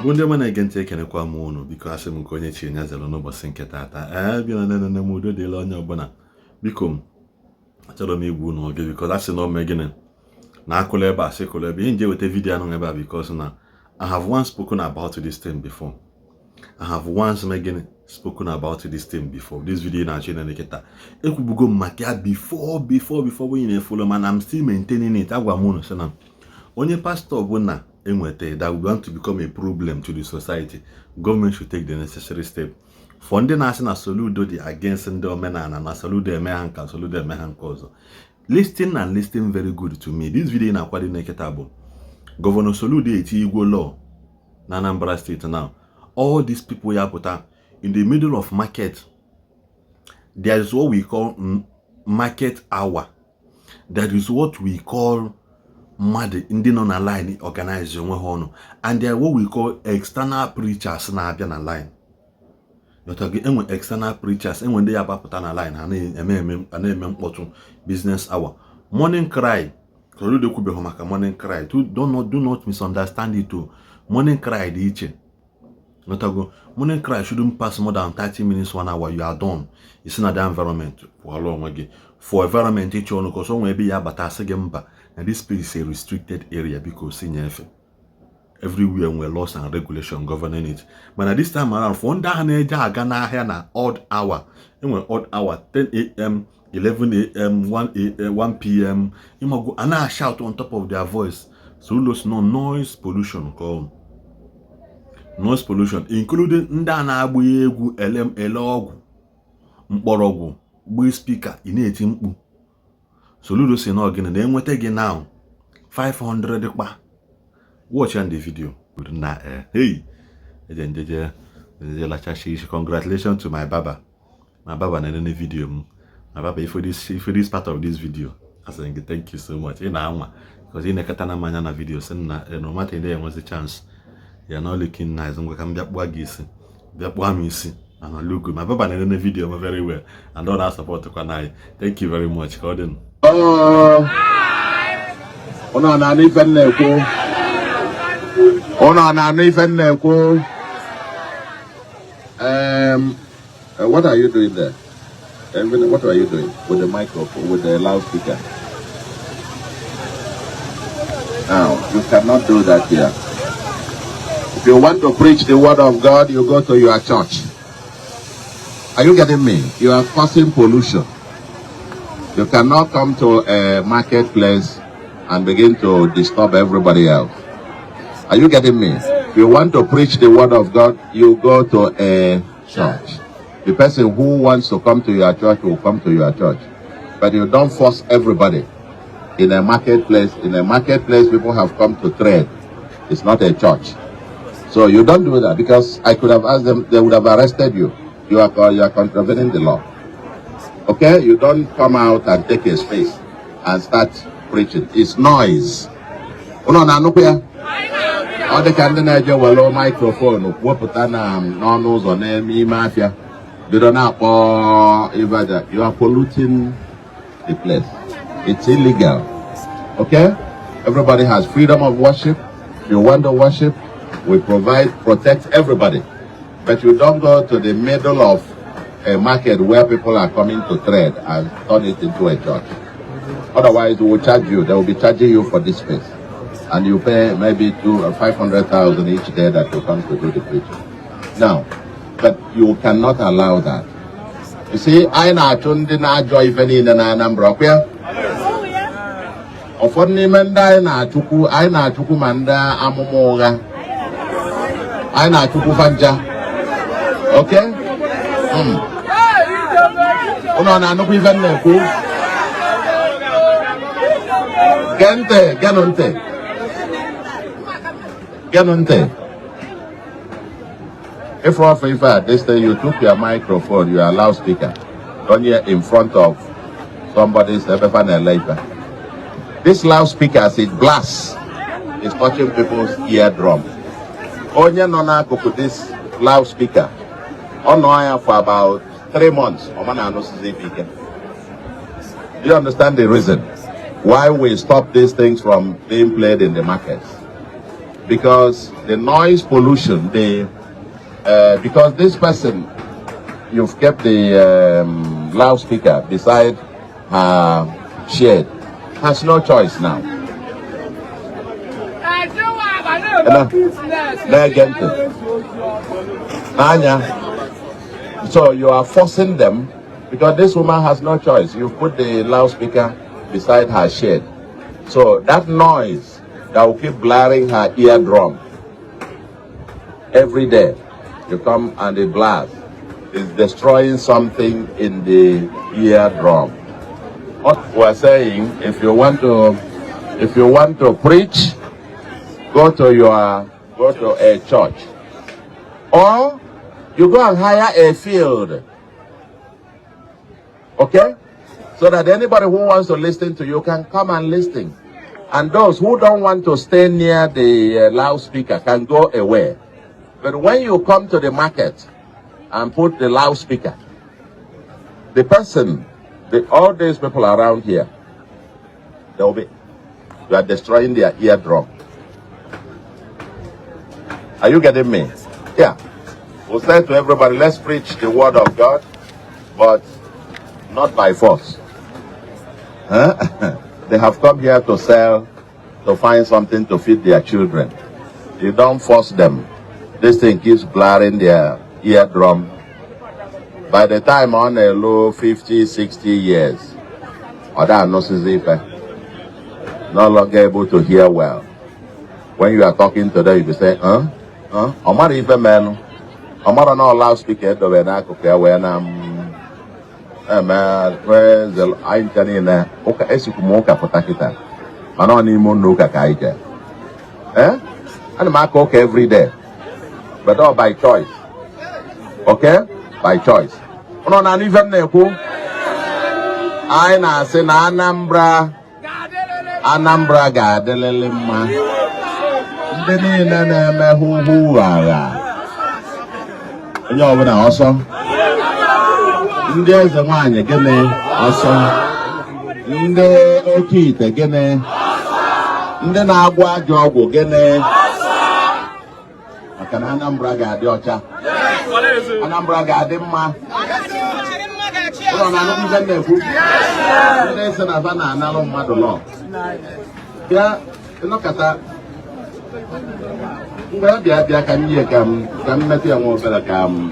Igbo ndị ọma na-ege ntị, ekenekwa m unu. Biko, asị m nke onye chi ya zere n'ụbọchị nke taata. Ee, bịa na nene m, udo dịla onye ọbụla. Biko, m achọrọ m igbu unu oge, biko. Asị na ome gịnị na akụla ebe a, sị kụla ebe ihe nje weta video anụ ebe a, because na I have once spoken about this thing before. I have once mee gịnị, spoken about this thing before. This video na-achọ ịnene kịta, ekwubugo m maka ya before, before, before when na-efollow, mana I'm still maintaining it. Agwa m unu sị na onye pastor ọbụla enweta that we want to become a problem to the society, government should take the necessary step. For ndị na-asị na Soludo dị against ndị omenala, na Soludo eme ha nka, Soludo eme ha nke ọzọ, listen and listen very good to me. This video na-akwado nekịta bụ Governor Soludo eti igwe law na Anambra State. Now, all these people ya pụta in the middle of market, there is what we call market hour, there is what we call mmadụ ndị nọ na line organize onwe ha ọnụ, and there are what we call external preachers na-abịa na line. Ghọtago? Enwe external preachers, enwe ndị ya gbapụta na line, ha na-eme eme, ha na-eme mkpọtụ. Business hour, morning cry. Soludo kwubeghị maka morning cry. Do not misunderstand it o. Morning cry dị iche. Ghọtago? Morning cry shouldn't pass more than 30 minutes, one hour, you are done. Isi na that environment pụọla onwe gị for environment ịchọ ọnụ kọsọ onwe ebe ya abata, asị gị mba, na this place is a restricted area, biko si nyefe. Everywhere nwere laws and regulation governing it. Mana this time around, for ndị ahụ na-eje aga n'ahịa na odd hour, enwere odd hour, 10 a.m., 11 a.m., 1 a.m., 1 p.m., ịmago, a na-shout on top of their voice. So si no noise pollution ka ọ noise pollution, including ndị a na-agba egwu, ele ele ọgwụ mkpọrọgwụ, gbee speaker, ị na-eti mkpu. Soludo si na ọgịnị na-enweta gị now, 500 kpa. Watch and the video na hey, eje njeje njeje lachachi isi. Congratulations to my baba. My baba na-enene video m. My baba, if this part of this video, asị gị thank you so much. Ị na-anwa because ị na-eketa na mmanya na video sị na no matter ị enwezi chance, you are not looking nice. Ngwa, ka m bịa kpụọ gị isi, bịa kpụọ m isi and look good. My baba na-enene video m very well and ọ na-support kwa anyị. Thank you very much. Ka ọ dị. Ụnụ na-anụ ife m na-ekwu? Ụnụ na-anụ ife m na-ekwu? What are you doing there? Even, what are you doing with the microphone, with the loudspeaker? Now, you cannot do that here. If you want to preach the word of God, you go to your church. Are you getting me? You are causing pollution. You cannot come to a marketplace and begin to disturb everybody else. Are you getting me? If you want to preach the word of God, you go to a church. The person who wants to come to your church will come to your church. But you don't force everybody in a marketplace. In a marketplace, people have come to trade. It's not a church. So you don't do that, because I could have asked them, they would have arrested you. You are contravening the law. Okay? You don't come out and take a space and start preaching. It's noise. Unu na-anụkwa ya? Ọ dị ka ndị na-eje were microphone wepụta na n'ọnụ ụzọ n'ime afịa, bido na-akpọ Ibadan. You are polluting the place. It's illegal. Okay? Everybody has freedom of worship. If you want to worship, we provide, protect everybody. But you don't go to the middle of a market where people are coming to trade and turn it into a church. Otherwise, we will charge you. They will be charging you for this space. And you pay maybe two or 500,000 each day that you come to do the preaching. Now, but you cannot allow that. You see, anyị na-achụ ndị na-ajọ ife niile na Anambra, ọkwa ya? Ụfọdụ n'ime ndị anyị na-achụkwu ma ndị amụma ụgha. Anyị na-achụkwu fanja. Okay? Unu ọ na-anụkwa ife m na-ekwu? Gee ntị, genụ ntị. Genụ ntị. If off if at this thing you took your microphone, your loudspeaker, on here in front of somebody's ebe fa na-ele ife. This loudspeaker, as it blasts, is touching people's eardrum. Onye nọ n'akụkụ this loudspeaker, ọ nọ ya for about 3 months, ọ ma na-anụsizi ife ike. Do you understand the reason why we stop these things from being played in the markets? Because the noise pollution, the because this person, you've kept the loudspeaker beside her shed, has no choice now. Na-ege ntị. Anya. So you are forcing them because this woman has no choice. You've put the loudspeaker beside her shed. So that noise that will keep blaring her eardrum every day, you come and it blasts, is destroying something in the eardrum. What we're saying, if you want to preach, go to a church. Or you go and hire a field. Okay? So that anybody who wants to listen to you can come and listen. And those who don't want to stay near the loudspeaker can go away. But when you come to the market and put the loudspeaker, the person, all these people around here, they'll be, you are destroying their eardrum. Are you getting me? Yeah. We'll say to everybody, let's preach the word of God, but not by force. Huh? They have come here to sell, to find something to feed their children. You don't force them. This thing keeps blaring their eardrum. By the time on a low 50, 60 years, other no longer able to hear well. When you are talking to them, you be saying, "Huh? Huh?" Ọ mara ife menụ. Ọ mara na ọ loudspeaker edobe n'akụkụ ya wee na m eme. Praise the Lord. Anyị ncha niile ụka esikwu m ụka pụta kịta, mana ọ n'ime ụlọ ụka ka anyị jee. Eh? Ana m aka ụka every day, but all by choice. Okay? By choice. Ụnọ na ife m na-ekwu, anyị na-asị na Anambra, Anambra ga-adịlịlị mma. Ndị niile na-eme hụhụ agha, onye ọbụla ọsọ. Ndị eze nwanyị, gịnị? Ọsọ. Ndị oke ite, gịnị? Ndị na-agwọ ajọ ọgwụ, gịnị? Maka na Anambra ga-adị ọcha, Anambra ga-adị mma. Ụlọ na-anụ ife m na-ekwu. Ndị ese na fa na-analụ mmadụ lọ bịa ịnọkọta mgbe ya bịa bịa ka m yie ka m metụ ya nwa obere ka m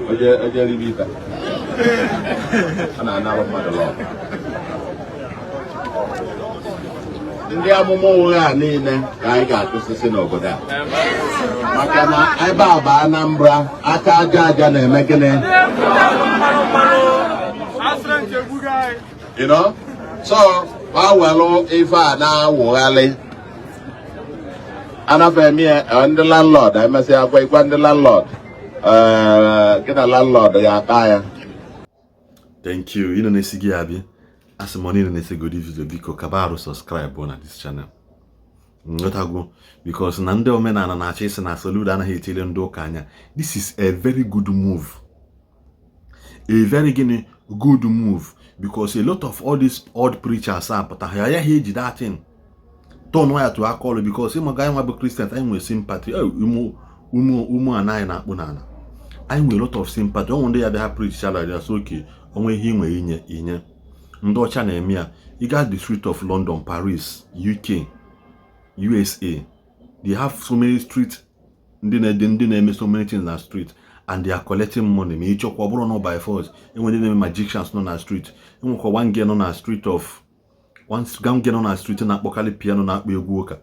oje ribe ife a na-analụ mmadụ lọ. Ndị amụma ụgha a niile ka anyị ga-achụsịsị n'obodo a, maka na ebe a bụ Anambra. Aka aja aja na-eme gịnị? So ha welụ ife a na-awụghalị anafe eme ya. Ndị landlord emesịa gwa ịgwa ndị landlord, gị na landlord ga-akpa ya. Thank you. Ị nọ na-esi gị abịa asị m, ọ na-esegodi video, biko kaba arụ subscribe na this channel. Nghọtago? Because na ndị omenala na-achọ isi na Soludo anaghị etile ndị ụka anya. This is a very good move, a very gịnị, good move, because a lot of all these old preachers a pụta, ha agaghị eji that thing turn ya to aka ọrụ, because ịmaga anyị nwa bụ Christians, anyị nwere sympathy. Ụmụ ụmụ anaghị na-akpụ n'ala, anyị nwere lot of sympathy. Ọnwụ ndị ya bịa ha preach chala ya, so okay, onwe ihe ị nwere inye inye. Ndị ọcha na-eme ya. Ị gaa the street of London, Paris, UK, USA, they have so many street ndị na-ede, ndị na-eme so many things na street, and they are collecting money. Ma ịchọkwa, ọ bụrụ na by force, enwere ndị na-eme magicians nọ na street. Enwekwa one girl nọ na street of one girl nọ na street na-akpọkarị piano, na-akpọ egwu ụka,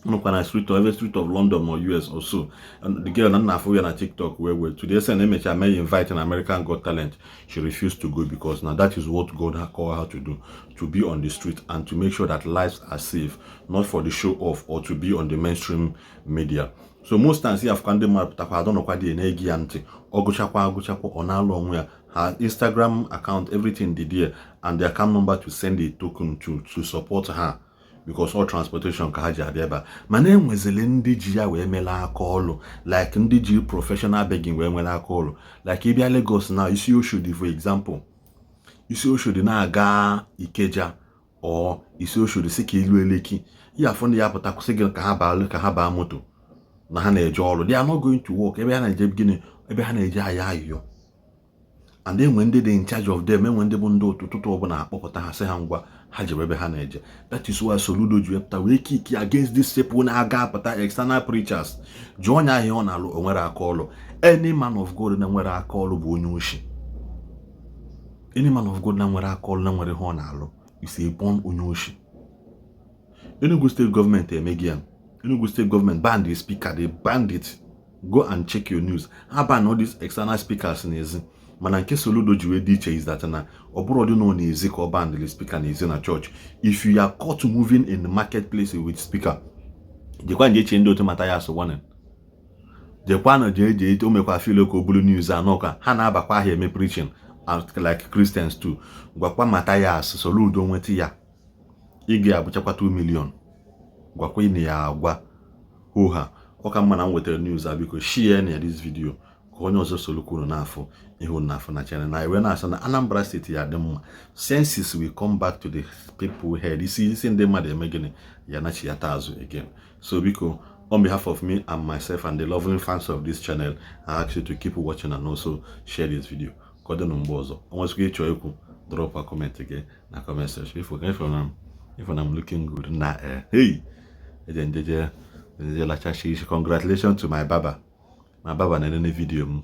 nọkwa na street of every street of London or US or so. And the girl na nna afụ ya na TikTok wee to the extent emecha mee invite in American Got Talent, she refused to go, because now that is what God had called her to do, to be on the street and to make sure that lives are safe, not for the show off or to be on the mainstream media. So most times ya afụkwa ndị mmadụ pụtakwa adọnọkwa dị na-ege ya ntị. Ọ gụchakwa agụchakwa, ọ na-alụ onwe ya. Her Instagram account, everything dị there, and the account number to send a token to support her, because all transportation ka ha ji abịa ebe a. Mana enwezili ndị ji ya wee mere aka ọlụ, like ndị ji professional begging wee nwere aka ọlụ. Like ịbịa Lagos na isi Oshodi, for example, isi Oshodi na-aga Ikeja. Or isi Oshodi si ka ilu Lekki, ihe afọ ndị ya pụta kwụsị gị ka ha baa moto na ha na-eje ọrụ. They are not going to work. Ebe ha na-eje gịnị? Ebe ha na-eje aya ayịyọ. And enwe ndị dị in charge of them, enwe ndị bụ ndị ụtụtụ ọbụla akpọpụta ha, sị ha ngwa, ha jebe ebe ha na-eje. That is why Soludo ji wepụta wee kick against these people na-aga apụta external preachers. Jụọ onye ahịa ọ na-alụ, o nwere aka ọlụ. Any man of God na nwere aka ọlụ bụ onye oshi. Any man of God na nwere aka ọlụ, na nwere ihe ọ na-alụ, is a born onye oshi. Enugu State Government emeghị ya. Enugu State Government ban the speaker. They banned it. Go and check your news. Ha ban all these external speakers n'ezi. Mana nke Soludo ji wee dị iche is that na ọ bụrụ dị nọ n'ezi ka ọ ban the speaker n'ezi na church. If you are caught moving in the marketplace with speaker, jekwa nje eche ndị otu Mathias warning. Jekwa na jee jee o mekwa feel ka o buru news anọ ka ha na-abakwa ahịa eme preaching like Christians too. Gwakwa Mathias Soludo nweta ya, ị ga-abụchakwa 2 million. Gwakwa ị na ya agwa hụha ọ ka mma na m wetara news a. Biko share na this video ka onye ọzọ sorokwuru n'afọ ihu n'afọ na channel na iwe na-asị na Anambra State ya dị mma. Senses will come back to the people head. Isi isi ndị mmadụ eme gịnị ya nachi ya taa azụ again. So biko, on behalf of me and myself and the loving fans of this channel, I ask you to keep watching and also share this video. Ka ọ dị mgbe ọzọ. O nwezikwa ịchọ ikwu, drop a comment gị na comment section. If I'm looking good na hey, eje njeje njeje lachachi isi. Congratulations to my barber. My barber na-enene video m.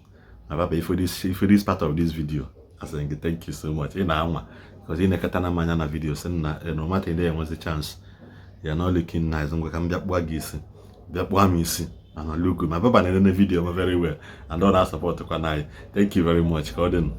My barber, if this part of this video, asị gị thank you so much. Ị na-anwa because ị na-eketa na mmanya na video sị na no matter ị enwezi chance, you are not looking nice. Ngwa, ka m bịa kpụọ gị isi, bịa kpụọ m isi and look good. My barber na-enene video m very well and ọ na-support kwa na anyị. Thank you very much. Ka ọ dị.